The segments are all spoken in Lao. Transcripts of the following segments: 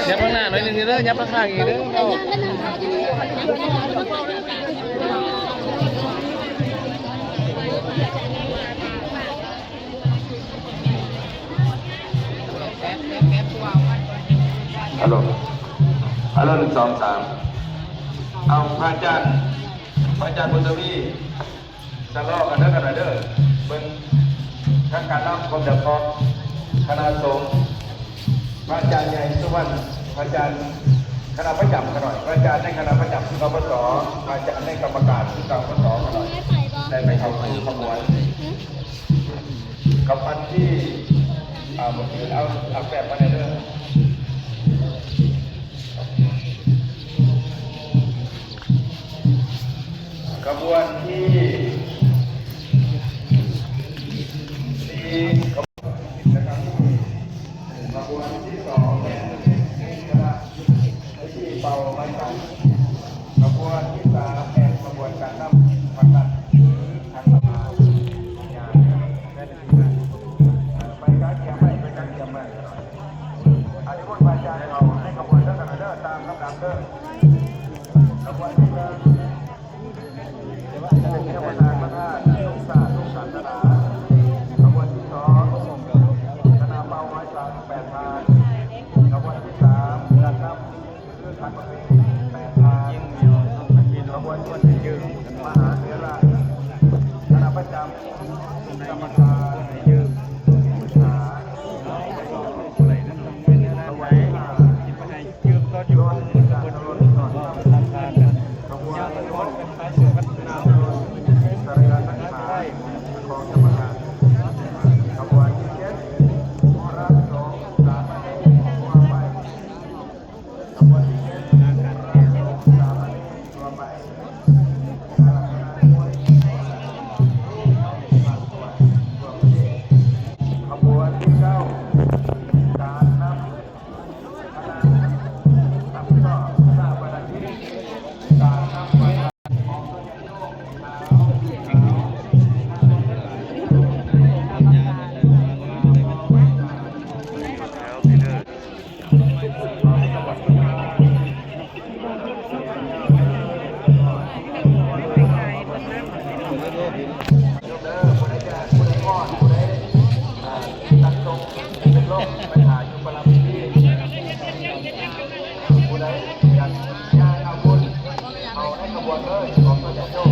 ຍັບຂ້າງໜ້າໜ້ອຍໜຶ່ງເດີ ຍັບຂ້າງອີກເດີ. ຮັລໂຫຼ ຮັລໂຫຼ ໜຶ່ງ ສອງ ສາມ. ເອົາ ພະອາຈານ ພະອາຈານບຸນທະວີ ຊະລໍກັນເດີ ກັນໜ້ອຍເດີ. ເບິ່ງທາງການນຳຄົນດຽວເພາະ ຄະນະສົງ ພະອາຈານໃຫຍ່ສຸວັນ ພະອາຈານຄະນະປະຈຳຂ້ານ້ອຍ ພະອາຈານໃນຄະນະປະຈຳ ສປສ ພະອາຈານໃນກຳມະການ ສປສ ຂ້ານ້ອຍ ໄດ້ໄປເຂົ້າສູ່ຂະບວນ ຂະບວນທີ່ ເອົາ ເອົາ ເອົາແຟ້ມມາແດ່ເດີ. ຂະບວນທີສີ່ ຂະບວນທີສອງແມ່ນຄະນະພິທີເປົ່າໄມ້ຈັນ, ຂະບວນທີສາມແມ່ນຂະບວນການນຳພັນລັດ ຫຼື ທາງສະພາ ໄປກະກຽມໄວ້ ໄປກະກຽມໄວ້. ອັນນີ້ພວກພະອາຈານເຂົາໃນຂະບວນເດີ ຕາມລຳດັບເດີ. ຂະບວນທີໜຶ່ງ ເທວະດານປະທານ ທຸກຊາດທຸກສາສະໜາ. ຂະບວນທີສອງ ຄະນະເປົ່າໄມ້ຈັນ ແປດທ່ານ. ຂະບວນທີສາມ ການນຳ ຄືຂັນໝາກເບນ ແປດທ່ານ. ຂະບວນທີສີ່ ມະຫາເຖລະ ຄະນະປະຈຳ ກຳມະການ ສາ ຂະບວນທີຫ້າ ລົດຈັກລົດຈອດ ຂະບວນທີຫົກ ນຳລົດ ສະລີລະສັງຂານ ຂອງກຳມະການ. ຂະບວນທີເຈັດ ພະສົງສາມະເນນທົ່ວໄປ. ຂະບວນທີເຈັດ ພະສົງສາມະເນນທົ່ວໄປ. ຂະບວນທີເກົ້າ ການນຳ ຄະນະຮັບຜິດຊອບຊາປະນະກິດ ການນຳໄປ ເດີ ຜູ້ໃດຢາກ ຜູ້ໃດຮ້ອນ ຜູ້ໃດ ເອີ ຕັດສົງ ເປັນລົມ ໄປຖ້າຢູ່ປະລຳພິທີ. ຜູ້ໃດຢາກຍ່າງເອົາບຸນ ເຂົ້າໃນຂະບວນເລີຍ ຂອງພະເຈົ້າໂຍມ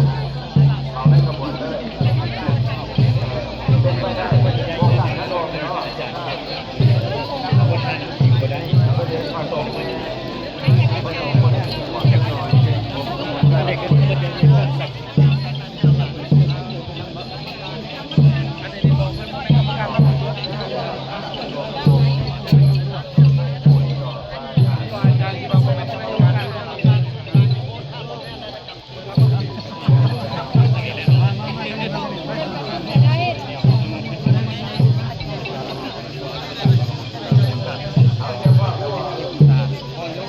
ເຂົ້າໃນຂະບວນເລີຍ. ເອີ ເປັນໄປໄດ້ ໂອກາດທະດອກເນາະ.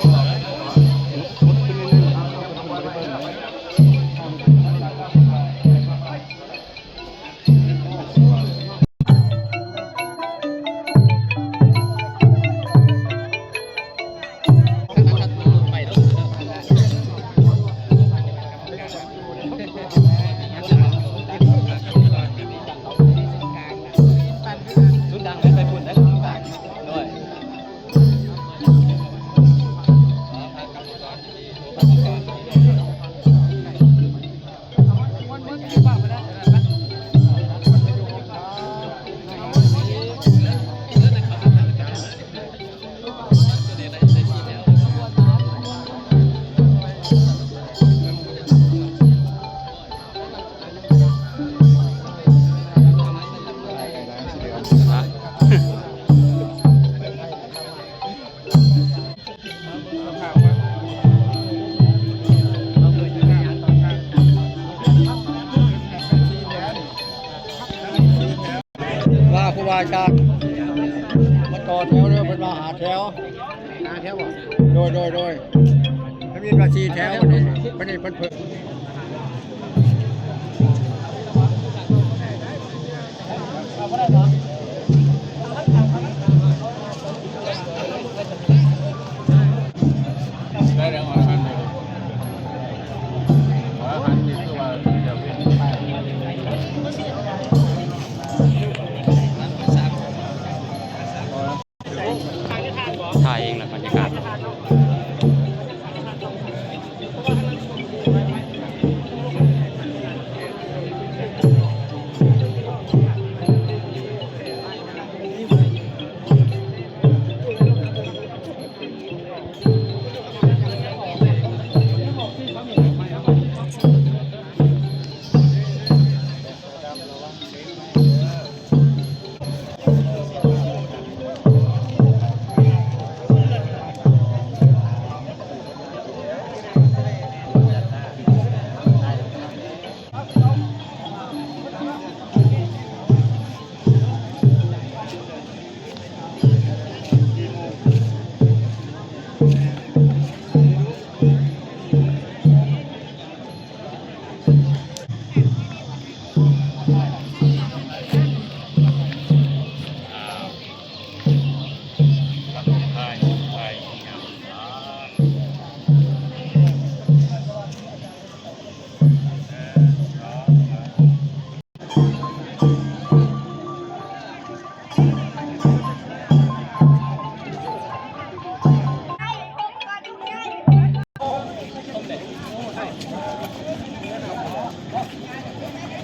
ອາຈານ ມາຕໍ່ແຖວເດີ ເພິ່ນວ່າຫ້າແຖວ ຫ້າແຖວບໍ່? ໂດຍ ໂດຍ ໂດຍ ມັນມີວ່າສີ່ແຖວ ບັດນີ້ ບັດນີ້ເພິ່ນເພີ່ມ ໄດ້ແລ້ວ ອາຫານນີ້ ອາຫານນີ້ຄືວ່າຈະເປັນ ຖ່າຍເອງລະບັນຍາກາດ.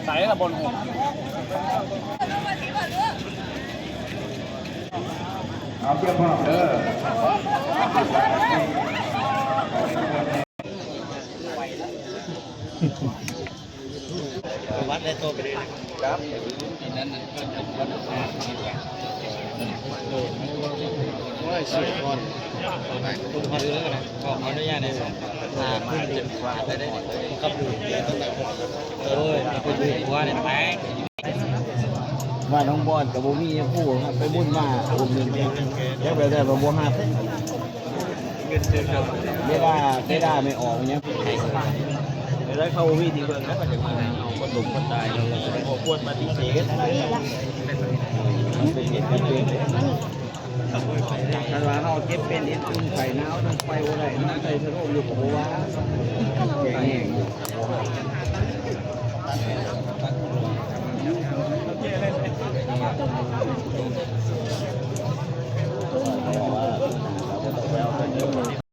ໃສ່ລະບົນຫົວ ເອົາ ກຽມພ້ອມເດີ. ວັດແລະໂຕໄປເລີຍ ຄັບ ໂອ້ຍ ສຸດຍອດ ຕ້ອງຂໍອະນຸຍາດແດ່ ອາ ຂຶ້ນເປັນຂວາໄດ້ເດ້ ກັບດູ ໂອ້ຍ ໄປດູຂົວນີ້ແຕກ. ບ້ານນ້ອງບອນກໍບໍ່ມີຜູ້ຮັບໄປບຸນມາອົງໜຶ່ງ ແລ້ວແບບໃດກໍບໍ່ຮັບ. ເວລາ ເວລາແມ່ອອກຫຍັງ ແລ້ວເຂົາບໍ່ມີທີ່ເບິ່ງ ເຂົາກໍຈະມາເອົາຄົນລົ້ມຄົນຕາຍ ເຮົາກໍບໍ່ຄວນປະຕິເສດ. ມັນເປັນເຫດຈຳເປັນ ຄັນວ່າເຮົາເຈັບເປັນເອັດຕຶງໄຂ້ໜາວ ນຳໄປບໍ່ໄດ້ ນຳໃສ່ສະໂລມຢູ່ກໍບໍ່ວ່າ.